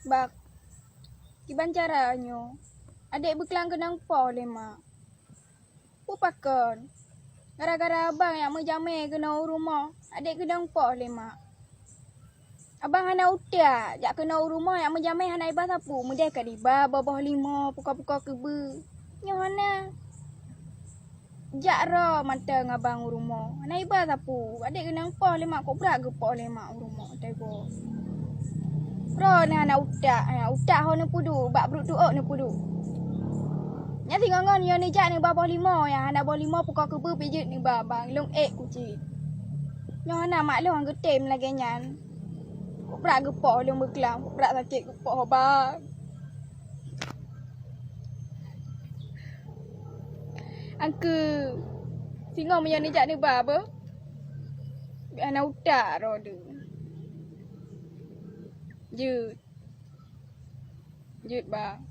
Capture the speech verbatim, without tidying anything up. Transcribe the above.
Bak, kiban cara nyoe, adék beuklam keunong poh lé mak. Peue pakon? Gara-gara abang nyang meujamé keunoe u rumoh, adék keunong poh lé mak. Abang hana utak, jak keunoe u rumoh nyang meujamé hana iba sapeue, meudeh ka diba boh-boh limo, pukoe-pukoe keubeue. Nyoe hana. Jak droe mantong abang u rumoh. Hana iba sapeue. Adék keunong poh lé mak, kok brat geupoh lé mak u rumoh, teugo. Droe nyan hana utak, hana utak ho neupeuduek, bak brok tuok neupeuduek. Nyan singoh ngon nyoe neujak neuba boh limo, nyang hana boh limo pukoe keubeue pih jeuet neuba bang, lôn ék kucit. Nyoe hana mak lôn geutem lagèe nyan. Kok brat geupoh lôn beuklam, kok brat sakét geupoh bang. Angkeue, singoh meunyoe neujak neuba beuh, bèk hana utak droe deuh. Jeuet. Jeuet ba.